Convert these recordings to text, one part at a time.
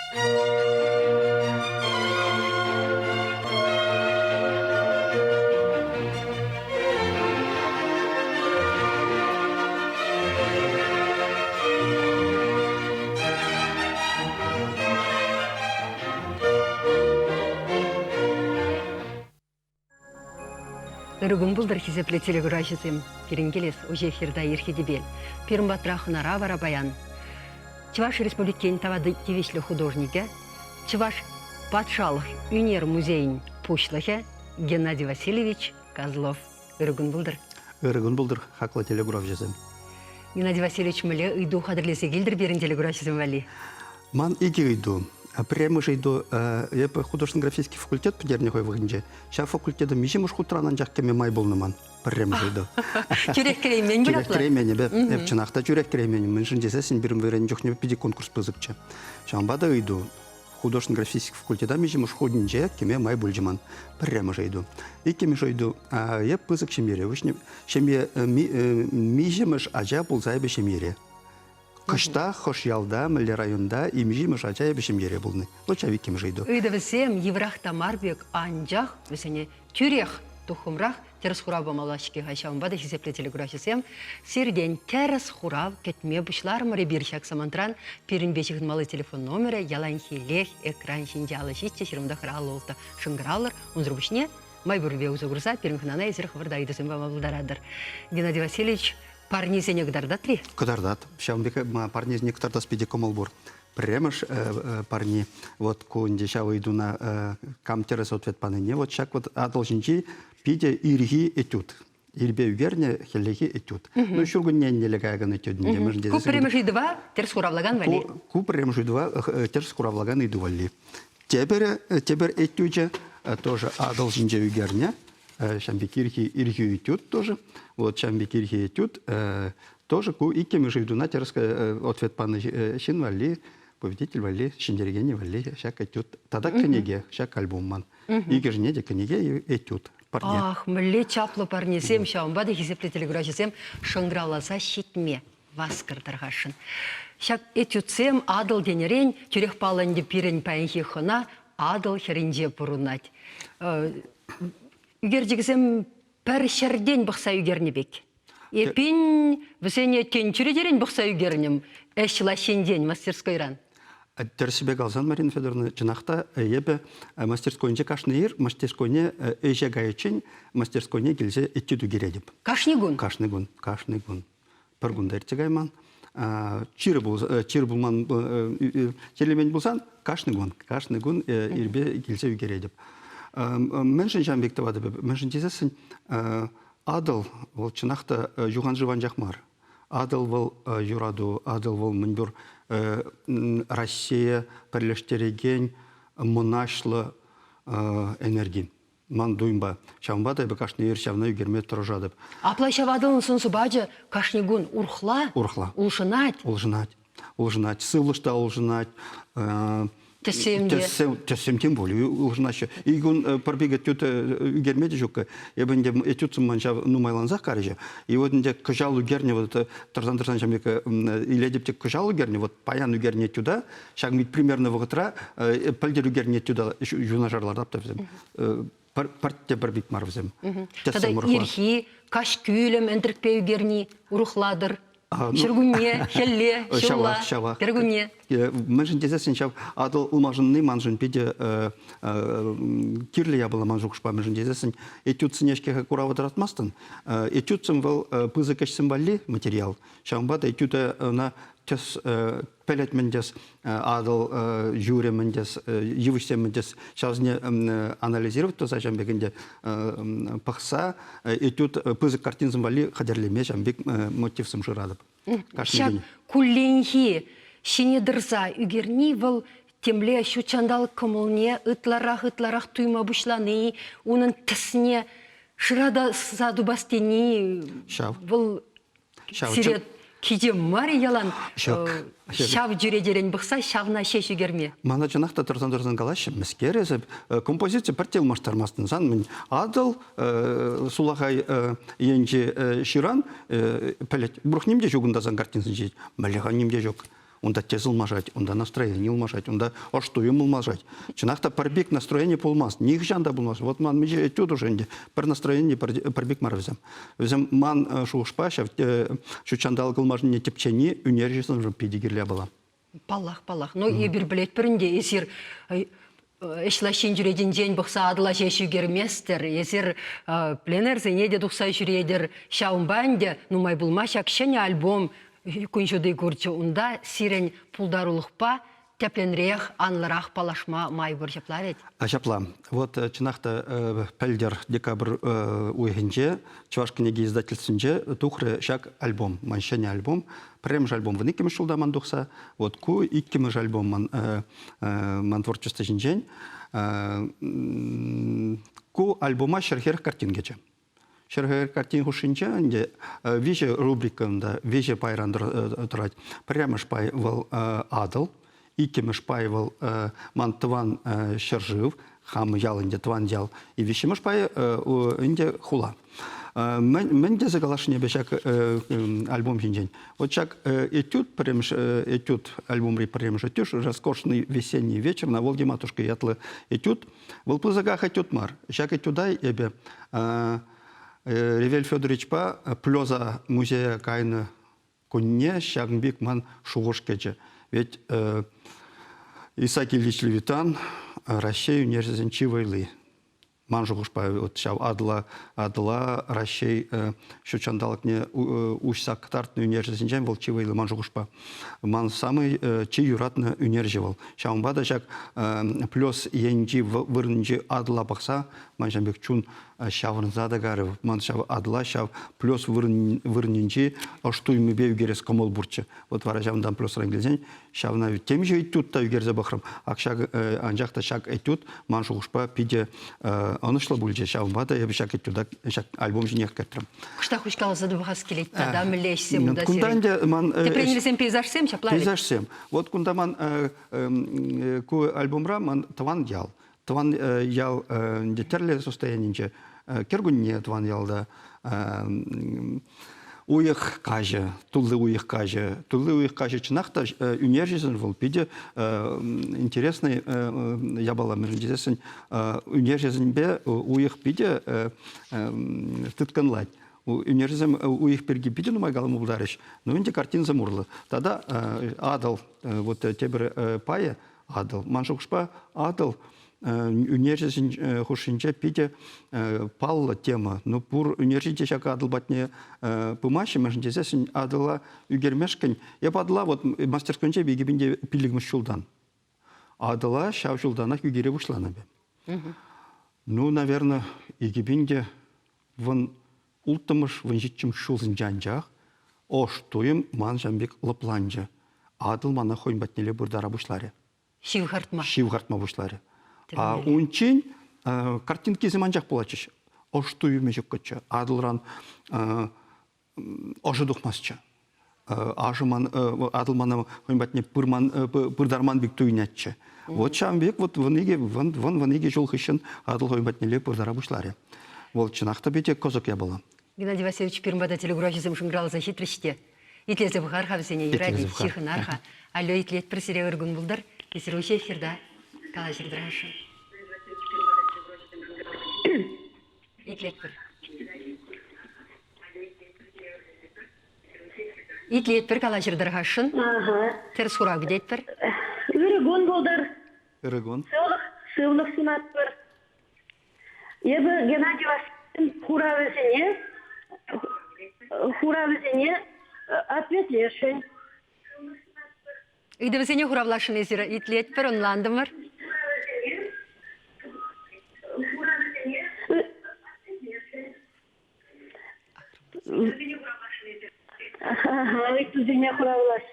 Ырӑ кун пултӑр, хисеплӗ телекураҫӑсем. Пирӗн килес уҫӑ эфирта ирхи тӗпел. Пирӗн патра хӑнара вара паян Чӑваш Республикин тава тивӗҫлӗ художникӗ, Чӑваш патшалӑх ӳнер музейӗн пуҫлӑхӗ Геннадий Васильевич Козлов. Ырӑ кун пултӑр. Ырӑ кун пултӑр, хаклӑ телекуравҫӑсем. Геннадий Васильевич, мӗнле ыйту хатӗрлесе килтӗр пирӗн телекуравҫӑсем валли? Ман икӗ ыйту. Пӗрремӗш ыйту, эпӗ художественно-графический факультет пӗтернӗ хӑй вӑхӑтӗнче. Ҫав факультета миҫемӗш хутран анчах кӗме май пулнӑ ман? Пӗрремӗш ыйту. Тӳрех кӗреймен Тӳрех кӗреймен эпӗ. Эп чӑнах та тӳрех кӗреймен. Мӗншӗн тесессӗн пирӗн вӗреннӗ чухне питӗ конкурс пысӑкчӗ. Ҫавӑнпа та ыйту, художественно-графический факультета миҫемӗш хутӗнче кӗме май пулчӗ ман. Пӗрремӗш ыйту. Иккӗмӗш ыйту. Эп пысӑк ҫемьере вӗҫнӗ. Ҫемье миҫемӗш ача пулса эпӗ ҫемьере. Кӑштах хӑш ялта, мӗнле районта имҫимӗш ача эпӗ ҫемьере пулнӑ. Вот ҫав иккӗмӗш ыйту. Ыйтӑвӗсем йывӑрах та мар пек, анчах вӗсене тӳрех туххӑмрах тӗрӗс хурав памалла-ҫке-ха. Ҫавӑнпа та хисеплӗ телекураҫӑсем, сиртен тӗрӗс хурав кӗтме пуҫларӑмӑр эпир ҫак самантран. Пирӗнпе ҫыхӑнмалли телефон номерӗ яланхиллех экран ҫинче алӑ ҫиччӗ ҫырӑнтӑхӑр 56 шӑнкӑравлӑр. Унсӑр пуҫне май пуррипе усӑ курса пирӗн хӑнана эсир хӑвӑр та ыйтусем пама пултаратӑр. Геннадий Васильевич, парнесене кӑтартат-и? Кӑтартат. Ҫавӑн пек парнесене кӑтартас питӗ кӑмӑл пур. Пӗрремӗш парни, вот ку ӗнтӗ ҫав ыйтуна кам тӗрӗс ответ панине, вот ҫак вот Атӑл ҫинчи питӗ ирхи этюд. Ирпе ӳкернӗ хӗллехи этюд. Ну, ҫуркунне ӗнеле каякан этюд ӗнтӗ. Мӗншӗн Ку пӗрремӗш ыйтӑва тӗрӗс хуравлакан валли. Ку пӗрремӗш ыйтӑва тӗрӗс хуравлакан ыйту валли. Тепӗр, тепӗр этючӗ тоже Атӑл ҫинче ӳкернӗ. Ҫавӑн пек ирхи, ирхи этюд тоже. Вот ҫавӑн пек ирхи этюд тоже ку иккӗмӗш ыйтуна тӗрӗс ответ панӑ ҫын валли, победитель валли, ҫӗнтерекенӗ валли ҫак этюд. Тата кӗнеке, ҫак альбом ман. Икӗшне те кӗнеке этюд парне. Ах, мӗнле чаплӑ парнесем, ҫавӑнпа та хисеплӗ телекураҫӑсем шӑнкӑравласа ҫитме васкӑр тархасшӑн. Ҫак этюдсем Атӑл тенӗрен тӳрех паллӑ ӗнтӗ пирӗн паянхи хӑна Атӑл хӗрринче пурӑнать. Ӳкерчӗксем пӗр ҫӗртен пӑхса ӳкернӗ пек. Эппин, вӗсене тен чӳречерен пӑхса ӳкернӗм ӗҫ лаҫҫинчен, мастерскойран. Тӗрӗссипе каласан, Марина Федоровна, чӑнах та эпӗ мастерскойӗнче кашни ир мастерскойне ӗҫе кайиччен мастерскойне килсе этюд ӳкеретӗп. Кашни кун? Кашни кун, кашни кун. Пӗр кун та иртсе кайман. Чир, чир пулман, чирлемен пулсан кашни кун, кашни кун ирпе килсе ӳкеретӗп. Мӗншӗн ҫавӑн пек тӑватӑп эпӗ? Мӗншӗн тесессӗн Атӑл вӑл чӑнах та юханшыв анчах мар. Атӑл вӑл юрату, Атӑл вӑл мӗнпур Россия пӗрлештерекен мӑнаҫлӑ энерги. Ман туйӑмпа. Ҫавӑнпа та эпӗ кашни ир ҫавна ӳкерме тӑрӑшатӑп. Апла ҫав Атӑлӑн сӑн-сӑпачӗ кашни кун урӑхла, урӑхла. Улшӑнать. Улшӑнать. Улшӑнать. Сывлӑш та улшӑнать. Тӗссем те. Тӗссем тем пуль улшӑнаҫҫӗ. Ик кун пӗр пек этюд ӳкерме те ҫук. Эпӗ ӗнтӗ этюдсем ман ҫав нумайлансах карӗҫ. И вот ӗнтӗ кӑҫал ӳкернӗ вот тӑрсан-тӑрсан ҫав пек илетӗп те кӑҫал ӳкернӗ, вот паян ӳкернӗ этюда, ҫак примерно вӑхӑтра пӗлтӗр ӳкернӗ этюда юнашар лартап та вӗсем. Пӗртте пӗр пек мар вӗсем. Тата ирхи, каҫ кӳлӗм ӗнтрӗкпе ӳкерни урӑхлатӑр. Ҫуркунне, хӗлле, ҫулла, кӗркунне. Мӗншӗн тесессӗн ҫав Атӑл ылмашӑнни маншӑн питӗ кирлӗ япала ман шухӑшпа. Мӗншӗн тесессӗн этюдсене ӗҫке курава тӑратмастӑн. Этюдсем вӑл пысӑк ӗҫсем валли материал. Ҫавӑнпа та этюда ӑна тӗс пӗлет мӗн тӗс, Атӑл юрӗ мӗн тӗс, йывӑҫсем мӗн тӗс, ҫавсене анализировать туса ҫавӑн пек ӗнтӗ пӑхса этюд пысӑк картинсем валли хатӗрлеме ҫавӑн пек мотивсем шыратӑп. Ҫак кулленхи ҫине тӑрса ӳкерни вӑл темле ҫут ҫанталӑк кӑмӑлне ытларах-ытларах туйма пуҫлани, унӑн тӗсне шыраса тупас тени ҫав. Вӑл Сире кичем мар-и ялан ҫав чӳречерен пӑхса ҫавна ҫеҫ ӳкерме? Мана чӑнах та тӑрсан-тӑрсан калаҫҫӗ, мӗскер эсӗ композици пӗртте ылмаштармастӑн сан мӗн Атӑл сулахай енчи ҫыран пӗлет. Урӑх ним те ҫук унта сан картинсенче. Мӗнле-ха ним те ҫук. Унта тӗс ылмашать, унта настроени ылмашать, унта ӑш туйӑм ылмашать. Чӑнах та пӗр пек настроени пулмасть, нихӑҫан та пулмасть. Вот ман миҫе этюд уже ӗнтӗ, пӗр настроени пӗр пек мар вӗсем. Вӗсем ман шухӑшпа ҫав ҫут ҫанталӑк ылмашӑнне тӗпчени ӳнерҫӗсемшӗн питӗ кирлӗ япала. Паллах, паллах. Но эпир пӗлетпӗр ӗнтӗ, эсир ӗҫ лаҫҫин чӳречинчен пӑхса Атӑла ҫеҫ ӳкерместӗр, эсир пленэрсене те тухса ҫӳретӗр. Ҫавӑнпа ӗнтӗ нумай пулмасть ҫак ҫӗнӗ альбом кун ҫути курчӗ. Унта сирӗн пултарулӑхпа тӗплӗнрех, анлӑрах паллашма май пур ҫапла вӗт? Ҫапла. Вот чӑнах та пӗлтӗр декабрь уйӑхӗнче Чӑваш кӗнеке издательствинче тухрӗ ҫак альбом, ман ҫӗнӗ альбом. Пӗрремӗш альбом 12-мӗш ҫулта ман тухса. Вот ку иккӗмӗш альбом ман, ман творчество ҫинчен. Ку альбома 140 картин кӗчӗ. 140 картин хушшинче ӗнтӗ виҫӗ рубрика унта, виҫӗ пайран тӑрать. Пӗрремӗш пай вӑл Атӑл, иккӗмӗш пай вӑл ман тӑван ҫӗршыв, хам ял ӗнтӗ, тӑван ял. И виҫҫӗмӗш пайӗ ӗнтӗ хула. Мӗн тесе каласшӑн эпӗ ҫак альбом ҫинчен? Вот ҫак этюд, пӗрремӗш этюд, альбомри пӗрремӗш этюд, «Роскошный весенний вечер на Волге матушке» ятлӑ этюд. Вӑл пысӑках этюд мар. Ҫак этюда эпӗ Ревель Федоровичпа Плёза музея кайнӑ кунне ҫакӑн пек ман шухӑш кӗчӗ. Ведь Исаак Ильич Левитан Раҫҫей ӳнерҫисен чи вӑйли. Ман шухӑшпа, вот ҫав Атӑла, Атӑла Раҫҫей ҫут ҫанталӑкне уҫса кӑтартнӑ ӳнерҫӗсенчен вӑл чи вӑйлӑ ман шухӑшпа. Ман самый чи юратнӑ ӳнерҫӗ вӑл. Ҫавӑнпа та ҫак Плёс енчи вырӑнӗнчи Атӑла пӑхса ман ҫавӑн пек чун ҫаврӑнса та карӗ. Ман ҫав Атӑла ҫав Плёс вырӑнӗнчи ӑш туйӑмӗпе ӳкерес кӑмӑл пурччӗ. Вот вара ҫавӑнтан Плёсран килсен ҫавна темиҫе этюд та ӳкерсе пӑхрӑм. Ак ҫак, анчах та ҫак этюд ман шухӑшпа питӗ ӑнӑҫлӑ пулчӗ. Ҫавӑнпа та эпӗ ҫак этюда ҫак альбом ҫинех кӗртрӗм. Кӑштах уҫкаласа та пӑхас килет тата мӗнле ӗҫсем унта Кунта ӗнтӗ ман Тӗпрен илсен пейзажсем ҫапла Пейзажсем. Вот кунта ман ку альбомра ман тӑван ял. Тӑван ял ӗнтӗ тӗрлӗ состоянинче. Кӗркунне тӑван ялта уйӑх каҫӗ, тулли уйӑх каҫӗ. Тулли уйӑх каҫӗ чӑнах та ӳнерҫӗсен вӑл питӗ интересный япала. Мӗншӗн тесессӗн ӳнерҫӗсемпе уйӑх питӗ тыткӑнлать. Ӳнерҫӗсем уйӑх пирки питӗ нумай калама пултарӗҫ. Но ӗнтӗ картинӑсем урлӑ. Тата Атӑл, вот тепӗр пайӗ Атӑл. Ман шухӑшпа, Атӑл ӳнерҫӗсен хушшинче питӗ паллӑ тема. Ну, пур ӳнерҫӗ те ҫак Атӑл патне пымаҫҫӗ, мӗншӗн тесессӗн Атӑла ӳкермешкӗн. Эп Атӑла вот мастерскойӗнче 2005 ҫултан. Атӑла ҫав ҫултанах ӳкере пуҫланӑ эпӗ. Ну, наверное, 2010 улттӑмӗш, 17-мӗш ҫулсенче анчах ӑш туйӑм ман ҫавӑн пек лӑпланчӗ. Атӑл мана хӑйӗн патнелле пыртара пуҫларӗ. Ҫывхартма. Ҫывхартма пуҫларӗ. А унччен картинкисем анчах пулатчӗҫ. Ӑш туйӑмӗ ҫуккӑччӗ. Атӑлран ӑшӑ тухмастчӗ. Ашӑ ман, Атӑл мана хӑйӗн патне пырман, пыртарман пек туйӑнатчӗ. Вот ҫавӑн пек вот 12 ҫул хыҫҫӑн Атӑл хӑйӗн патнелле пыртара пуҫларӗ. Вӑл чӑнах та питӗ кӑсӑк япала. Геннадий Васильевич пирӗн пата телеграфҫӑсем шӑнкӑравласа ҫитрӗҫ те. Итлесе пӑхар-ха вӗсене, юрать-и? Ҫыхӑнар-ха. Алло, итлетпӗр сире ыр кун пултӑр. Эсир уҫӑ эфирта калаҫӑр тӑрашӑн. Итлетпӗр. Итлетпӗр, калаҫӑр тӑрхашшӑн. Тӗрӗс хурав кӗтетпӗр. Ырӑ кун пултӑр. Ырӑ кун. Сывлӑх, сывлӑх сунатпӑр. Эпӗ Геннадий Васильевич хуравӗсене хуравӗсене ответлесшӗн. Ыйтӑвӗсене хуравласшӑн эсир. Итлетпӗр, ӑнлантӑмӑр. Ыйтусене хуравлас.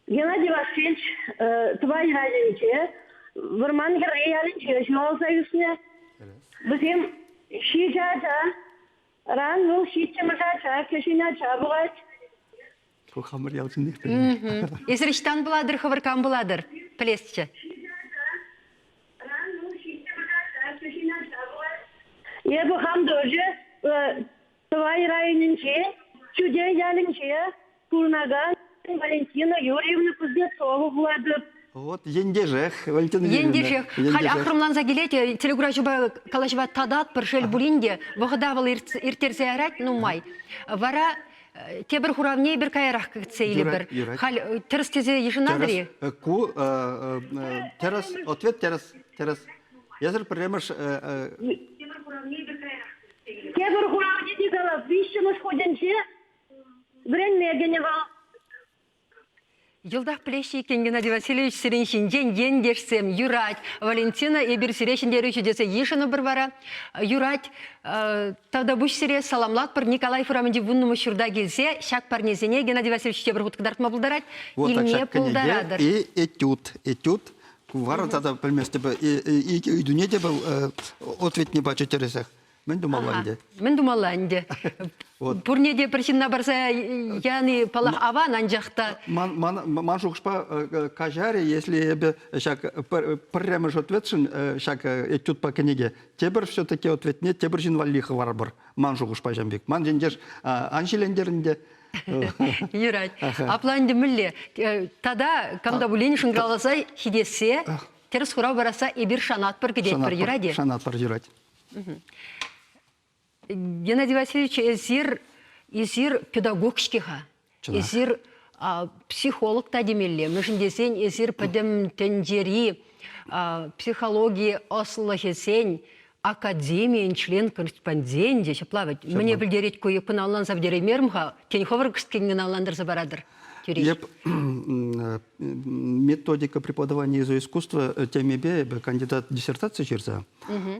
Геннадий Васильевич Тӑвай ялӗнче, Вӑрман хӗрри ялӗнче ҫуралса ӳснӗ. Вӗсем ҫичӗ ача. Ран вӑл ҫиччӗмӗш ача, кӗҫӗн ача пулать. Ку хамӑр ял ҫыннех пӗлнӗ. Эсир ӑҫтан пулатӑр, хӑвӑр кам пулатӑр? Пӗлесчӗ. Эпӗ хам тоже Тӑвай районӗнче, Чутей ялӗнче пурӑнакан. Валентина Юрьевна Кузнецова пулатӑп. Вот ентешех, Валентина Юрьевна. Ентешех. Халь ахрӑмланса килет, телекураҫупа калаҫӑва тататпӑр, шел пулин те, вӑхӑта вӑл ирттерсе ярать нумай. Вара тепӗр хуравне эпир каярах кӗтсе илӗпӗр. Халь тӗрӗс тесе йышӑнатӑр-и? Ку тӗрӗс, ответ тӗрӗс, тӗрӗс. Эсир пӗрремӗш Тепӗр хуравне те калас, виҫҫӗмӗш хутӗнче вӗренме кӗнӗ вӑл. Йӑлтах пӗлеҫҫӗ иккен Геннадий Васильевич сирӗн ҫинчен ентешсем. Юрать, Валентина, эпир сире ҫӗнтерӳҫӗ тесе йышӑнӑпӑр вара. Юрать, тавтапуҫ сире, саламлатпӑр. Николаев урамӗнчи вуннӑмӗш ҫурта килсе ҫак парнесене Геннадий Васильевич тепӗр хут кӑтартма пултарать. Вот так Илме ҫак кӗнеке пултаратӑр. и этюд, этюд. Вара тата пӗлместӗп, икӗ ыйтуне те вӑл ответне пачӗ тӗрӗсех. Мӗн тумалла ӗнтӗ? Мӗн тумалла ӗнтӗ? Вот. Пурне те пӗр ҫынна парса яни, паллах, аван, анчах та... Ман, ман, ман шухӑшпа каҫарӗ, если эпӗ ҫак пӗрремӗш ответшӗн ҫак этюдпа кӗнеке тепӗр все-таки ответне тепӗр ҫын валли хӑварӑпӑр. Ман шухӑшпа ҫам пек. Ман ентеш ан ҫилентер ӗнтӗ. Юрать. Апла ӗнтӗ мӗнле? Тата кам та пулин шӑнкӑравласа ҫитессе, тӗрӗс хурав парасса эпир шанатпӑр, кӗтетпӗр. Юрать-и? Шанатпӑр, юрать. Геннадий Васильевич, эсир, эсир педагог-ҫке-ха. Эсир психолог та темелле. Мӗншӗн тесен эсир пӗтӗм тӗнчери психологи ӑслӑхӗсен академийӗн член-корреспонденчӗ. Ҫапла вӗт. Мӗне пӗлтерет ку? Эп кӑна ӑнланса пӗтереймерӗм-ха. Тен, хӑвӑр кӗскен кӑна ӑнлантарса паратӑр? Тӳрех. Эп методика преподавания изоискусства темипе эпӗ кандидат диссертаци ҫырса.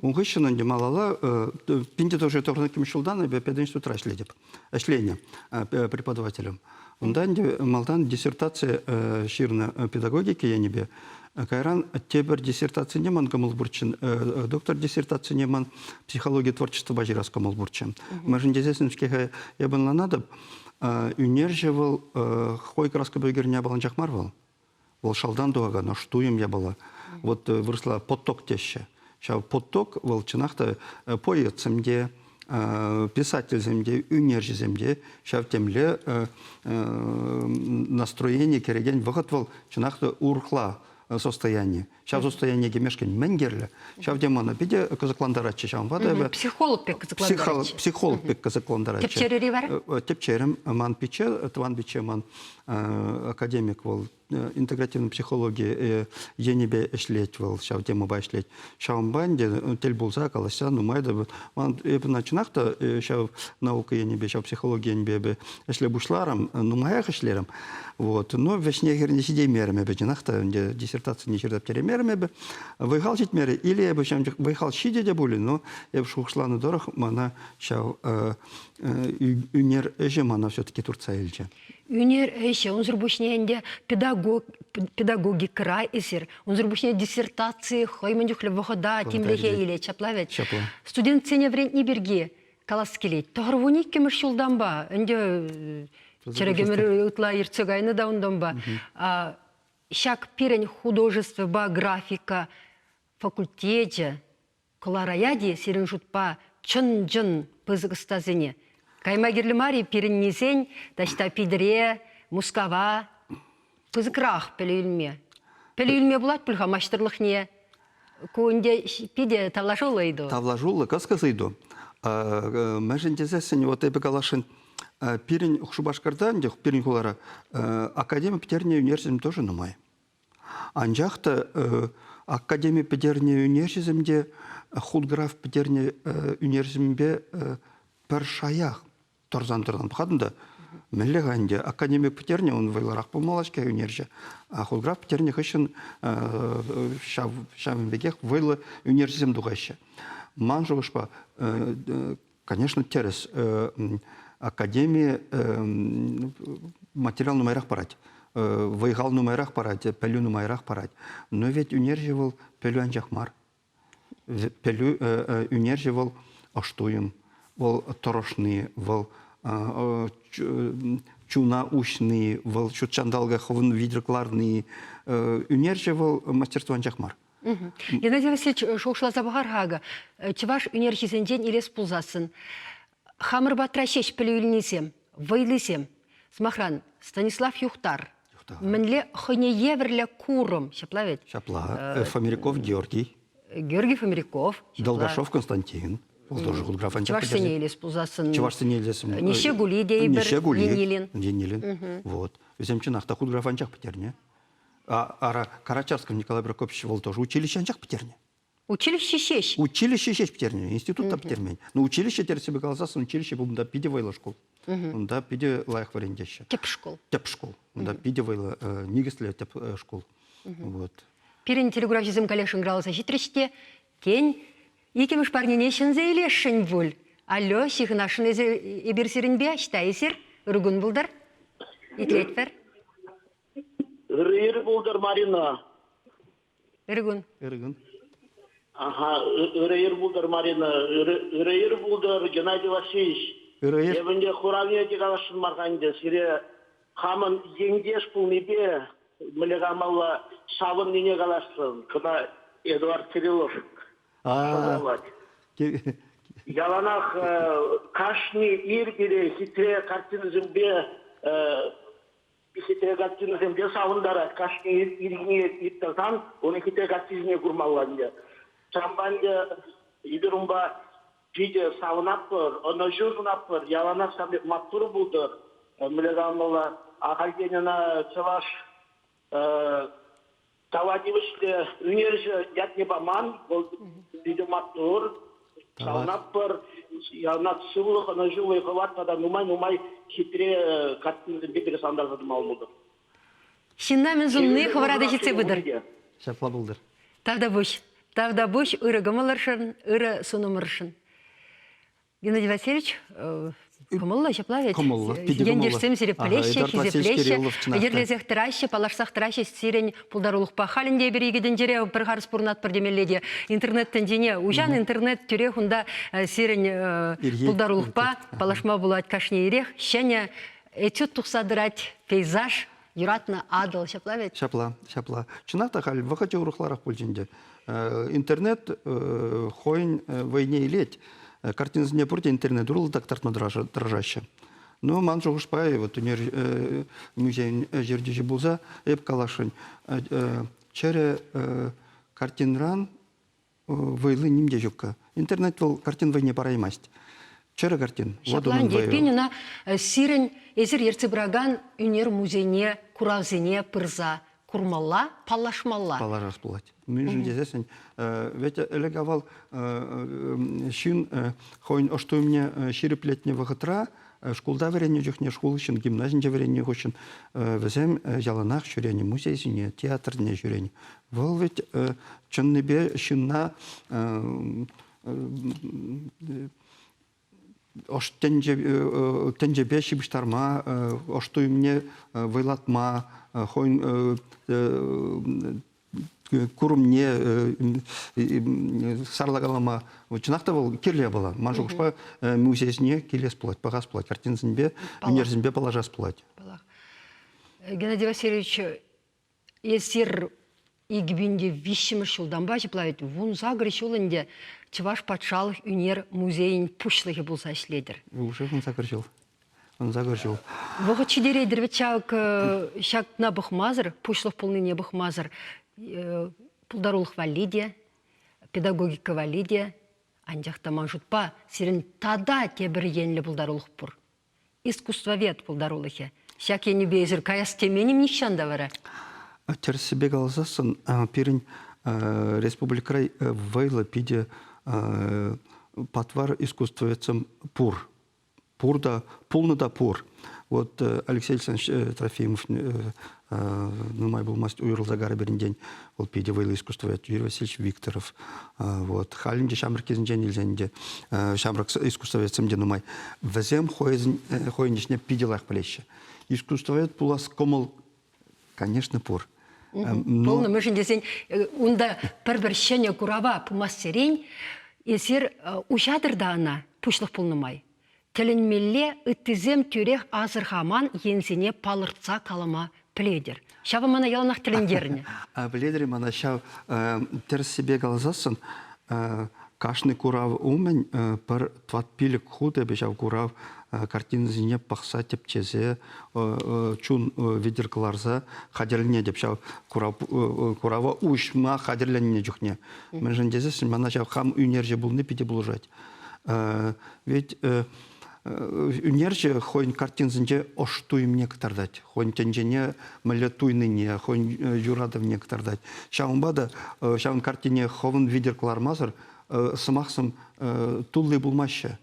Ун хыҫҫӑн ӗнтӗ малалла пинте тоже иккӗмӗш ҫултан эпӗ пединститутра ӗҫлетӗп, ӗҫленӗ преподавателем. Унта ӗнтӗ малтан диссертаци ҫырнӑ педагогика енӗпе, кайран тепӗр диссертацине ман кӑмӑл пурччӗ, доктор диссертацине ман психологи творчествӑпа ҫырас кӑмӑл пурччӗ. Мӗншӗн тесессӗн-ҫке эпӗ ӑнланатӑп, Ӳнерҫӗ вӑл хӑй краскӑпа ӳкернӗ япаланчах мар вӑл. Вӑл шалтан тухакан ӑш туйӑм япала. Вот вырӑсла поток теҫҫӗ. Ҫав поток вӑл чӑнах та поэтсем те, писательсем те, ӳнерҫӗсем те ҫав темле настроени кӗрекен вӑхӑт вӑл чӑнах та урӑхла состояние. Ҫав состояние кӗмешкӗн мӗн кирлӗ? Ҫав темӑна питӗ кӑсӑклантаратчӗ. Ҫавӑнпа та эпӗ Психолог пек кӑсӑклантаратчӗ. Психолог пек кӑсӑклантаратчӗ. Тӗпчерӗр-и вара? Тӗпчерӗм. Ман пичче, тӑван пичче ман академик вӑл интегративный психологи енӗпе ӗҫлет вӑл, ҫав темӑпа ӗҫлет. Ҫавӑнпа ӗнтӗ тӗл пулса калаҫса нумай та ман эпӗ чӑнах та ҫав наука енӗпе, ҫав психологи енӗпе эпӗ ӗҫле пуҫларӑм, нумаях ӗҫлерӗм. Вот. Но вӗҫне-хӗрне ҫитеймерӗм эпӗ, чӑнах та ӗнтӗ диссертацине ҫырса пӗтереймерӗм эпӗ. Вӑй-хал ҫитмерӗ. Или эпӗ ҫав вӑй-хал ҫитӗ те пулӗ, но эп шухӑшланӑ тӑрӑх мана ҫав ӳнер ӗҫӗ мана все-таки туртса илчӗ. Ӳнер ӗҫӗ, унсӑр пуҫне ӗнтӗ педагог, педагогикӑра эсир, унсӑр пуҫне диссертаци хӑй мӗн чухлӗ вӑхӑта, тимлӗхе илет, ҫапла вӗт? Ҫапла. Студентсене вӗрентни пирки калас килет. 92-мӗш ҫултанпа ӗнтӗ чӗрӗк ӗмӗр ытла иртсе кайнӑ та унтанпа. Ҫак пирӗн художествӑпа графика факультечӗ кӑлараять-и сирӗн шутпа чӑн-чӑн пысӑк ӑстасене? Кайма кирлӗ мар-и пирӗннисен таҫта Питӗре, Мускава пысӑкрах пӗлӳ илме? Пӗлӳ илме пулать пуль-ха маҫтӑрлӑхне. Ку ӗнтӗ питӗ тавлашуллӑ ыйту. Тавлашуллӑ, кӑскӑс ыйту. Мӗншӗн тесессӗн, вот эпӗ каласшӑн, пирӗн Шупашкарта ӗнтӗ, пирӗн хулара академи пӗтернӗ ӳнерҫӗсем тоже нумай. Анчах та академи пӗтернӗ ӳнерҫӗсем те худграф пӗтернӗ ӳнерҫӗсемпе пӗр шаях тӑрсан-тӑрсан пӑхатӑн та, мӗнле-ха ӗнтӗ, академик пӗтернӗ, ун вӑйлӑрах пулмалла-ҫке ӳнерҫӗ. А худграф пӗтернӗ хыҫҫӑн ҫав, ҫавӑн пекех вӑйлӑ ӳнерҫӗсем тухаҫҫӗ. Ман шухӑшпа, конечно, тӗрӗс. Академи материал нумайрах парать, вӑй-хал нумайрах парать, пӗлӳ нумайрах парать. Но ведь ӳнерҫӗ вӑл пӗлӳ анчах мар. Пӗлӳ ӳнерҫӗ вӑл ӑш туйӑм, вӑл тӑрӑшни, вӑл чуна уҫни, вӑл ҫут ҫанталӑка хӑвӑн витӗр кӑларни. Ӳнерҫӗ вӑл мастерство анчах мар. Геннадий Васильевич, шухӑшласа пӑхар-ха акӑ. Чӑваш ӳнерҫисенчен илес пулсассӑн хамӑр патра ҫеҫ пӗлӳ илнисем, вӑйлисем. Сӑмахран, Станислав Юхтар. Юхтар. Мӗнле хӑйне евӗрлӗ курӑм, ҫапла ведь? Ҫапла. Фомиряков Георгий. Георгий Фомиряков. Долгашов Константин. Вӑл тоже худграф анчах Чӑвашсене илес пулсассӑн. Чӑвашсене илес. Неше Гули тейӗпӗр. Неше Гули. Енилин. Енилин. Вот. Вӗсем чӑнах та худграф анчах пӗтернӗ. Ара Карачарсков Николай Прокопьевич вӑл тоже училище анчах пӗтернӗ. Училище ҫеҫ. Училище ҫеҫ пӗтернӗ, институт та пӗтермен. Но училище тӗрӗссипе каласассӑн училище унта питӗ вӑйлӑ шкул. Унта питӗ лайӑх вӗрентеҫҫӗ. Тӗп шкул. Тӗп шкул. Унта питӗ вӑйлӑ никӗслӗ тӗп шкул. Вот. Пирӗн телекуравҫӑсем каллех шӑнкӑравласа ҫитрӗҫ те, тен, иккӗмӗш парнене ҫӗнсе илесшӗн пуль. Алло, ҫыхӑнасшӑн эсир эпир сирӗнпе, ӑҫта эсир? Ырӑ кун пултӑр. Итлетпӗр. Ырӑ ир пултӑр, Марина. Ырӑ кун. Ырӑ кун. Аха, ырӑ ир пултӑр, Марина. Ырӑ ир пултӑр, Геннадий Васильевич. Ырӑ ир. Эпӗ ӗнтӗ хуравне те каласшӑн мар-ха ӗнтӗ. Сире хамӑн ентеш пулнипе мӗнле калмалла савӑннине каласшӑн. Кӑна Эдуард Кириллов шӑнкӑравлать. Яланах кашни ир пире хитре картинӑсемпе хитре картинӑсемпе савӑнтарать. Кашни ирхине ирттерсан унӑн хитре картинисене курмалла ӗнтӗ. Ҫавӑнпа ӗнтӗ эпир унпа питӗ савӑнатпӑр, ӑнӑҫу сунатпӑр. Яланах ҫав пек маттур пултӑр. Мӗнле каламалла, ахальтен ӑна чӑваш тава тивӗҫлӗ ӳнерҫӗ ятне паман. Вӑл питӗ маттур. Савӑнатпӑр. Яланах сывлӑх, ӑнӑҫу, вӑй-хӑват тата нумай-нумай хитре картинӑсемпе пире савӑнтарса тӑмалла пултӑр. Ҫынна мӗн сунни хӑвӑра та ҫитсе пытӑр. Ҫапла пултӑр. Тавтапуҫ. Тавтапуҫ ырӑ кӑмӑлӑршӑн, ырӑ сунӑмӑршӑн. Геннадий Васильевич, кӑмӑллӑ ҫапла ведь? Кӑмӑллӑ, питӗ кӑмӑллӑ. Ентешсем сире пӗлеҫҫӗ, хисеплеҫҫӗ, йӗрлесех тӑраҫҫӗ, паллашсах тӑраҫҫӗ сирӗн пултарулӑхпа. Халь ӗнтӗ эпир икӗ тӗнчере пӗр харӑс пурӑнатпӑр темелле те. Интернет тӗнчине уҫан интернет тӳрех унта сирӗн пултарулӑхпа паллашма пулать кашни ирех. Ҫӗнӗ этюд тухса тӑрать, пейзаж, юратнӑ Атӑл, ҫапла ведь? Ҫапла, ҫапла. Чӑнах та халь вӑхӑчӗ урӑхларах пулчӗ ӗнтӗ. Интернет хӑйӗн вӑйне илет. Картинӑсене пурте интернет урлӑ так тартма тӑрӑшаҫҫӗ. Ну, ман шухӑшпа, вот ӳнер музейӗн ертӳҫи пулса эп каласшӑн, чӗрӗ картинран вӑйлӑ ним те ҫуккӑ. Интернет вӑл картин вӑйне параймасть. Чӗрӗ картин. Ҫапла ӗнтӗ, эппин ӑна сирӗн эсир ертсе пыракан ӳнер музейне, куравсене пырса курмалла, паллашмалла. Паллашас пулать. Мӗншӗн тесессӗн, ведь ӗлӗк-авал ҫын хӑйӗн ӑш туйӑмне ҫирӗплетнӗ вӑхӑтра шкулта вӗреннӗ чухне, шкул хыҫҫӑн, гимназинче вӗреннӗ хыҫҫӑн вӗсем яланах ҫӳренӗ музейсене, театрне ҫӳренӗ. Вӑл ведь чӑннипе ҫынна ӑш тӗнчепе ҫыпӑҫтарма, ӑш туйӑмне вӑйлатма, хӑйӗн курӑмне сарлакалама чӑнах та вӑл кирлӗ япала. Ман шухӑшпа музейсене килес пулать, пӑхас пулать, картинсемпе, ӳнерсемпе паллашас пулать. Паллах. Геннадий Васильевич, эсир 2003-мӗш ҫултанпа ҫапла ведь 18 ҫул ӗнтӗ Чӑваш патшалӑх ӳнер музейӗн пуҫлӑхӗ пулса ӗҫлетӗр. Уже 18 ҫул. 18 ҫул. Вӑхӑт ҫитеретӗр вӗт ҫак ҫакна пӑхмасӑр, пуҫлӑх пулнине пӑхмасӑр пултарулӑх валли те, педагогика валли те, анчах та ман шутпа сирӗн тата тепӗр енлӗ пултарулӑх пур. Искусствовед пултарулӑхӗ. Ҫак енӗпе эсир каяс темен-им нихҫан та вара? Тӗрӗссипе каласассӑн, пирӗн республикӑра вӑйлӑ питӗ патвар искусствоведсем пур. Пур та, пулнӑ та пур. Вот Алексей Александрович Трофимов нумай пулмасть уйрӑлса карӗ пирӗнтен. Вӑл питӗ вӑйлӑ искусствовед Юрий Васильевич Викторов. Вот. Халь ӗнтӗ ҫамрӑккисенчен илсен те ҫамрӑк искусствоведсем те нумай. Вӗсем хӑйӗн ӗҫне питӗ лайӑх пӗлеҫҫӗ. Искусствовед пулас кӑмӑл, конечно, пур. Пулнӑ, мӗншӗн тесен унта пӗр-пӗр ҫӗнӗ курава пымассерен эсир уҫатӑр та ӑна пуҫлӑх пулнӑ май. Тӗлӗнмелле ыттисем тӳрех асӑрхаман енсене палӑртса калама пӗлетӗр. Ҫавӑ мана яланах тӗлӗнтернӗ. Пӗлетӗр-и мана ҫав тӗрӗссипе каласассӑн кашни курав умӗн пӗр тӑват-пилӗк хут эпӗ ҫав курав. картинӑсене пӑхса, тӗпчесе, чун витӗр кӑларса хатӗрленетӗп ҫав курава уҫма хатӗрленнӗ чухне. Мӗншӗн тесессӗн мана ҫав хам ӳнерҫӗ пулни питӗ пулӑшать. Ведь ӳнерҫӗ хӑйӗн картинсенче ӑш туйӑмне кӑтартать, хӑйӗн тӗнчене мӗнле туйнине, хӑйӗн юратӑвне кӑтартать. Ҫавӑнпа та ҫавӑн картине хӑвӑн витӗр кӑлармасӑр сӑмахсем тулли пулмаҫҫӗ.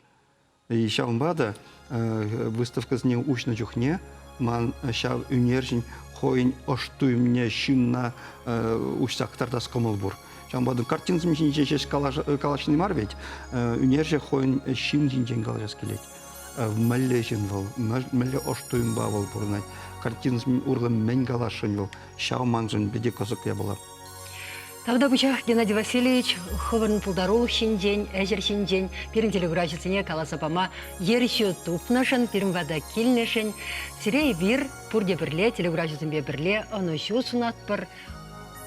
Ҫавӑнпа та выставкӑсене уҫнӑ чухне ман ҫав ӳнерҫӗн хӑйӗн ӑш туйӑмне ҫынна уҫса кӑтартас кӑмӑл пур. Ҫавӑнпа та картинсем ҫинчен ҫеҫ калаҫни мар ведь, ӳнерҫӗ хӑйӗн ҫын ҫинчен калаҫас килет. Мӗнле ҫын вӑл, мӗнле ӑш туйӑмпа вӑл пурӑнать, картинсем урлӑ мӗн каласшӑн вӑл, ҫав маншӑн питӗ кӑсӑк япала. Тавтапуҫах, Геннадий Васильевич, хӑвӑрӑн пултарулӑх ҫинчен, ӗҫӗр ҫинчен пирӗн телекуравҫӑсене каласа пама ерҫӳ тупнӑшӑн, пирӗн пата килнӗшӗн. Сире эпир пурте пӗрле, телекуравҫӑсемпе пӗрле ӑнӑҫу сунатпӑр.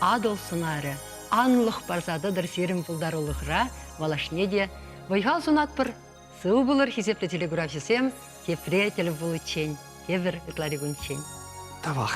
Атӑл сӑнарӗ анлӑх парса тӑтӑр сирӗн пултарулӑхра малашне те вӑй-хал сунатпӑр. Сывӑ пулӑр, хисеплӗ телекуравҫӑсем, тепре тӗл пуличчен, тепӗр ытларикунччен. Тавах.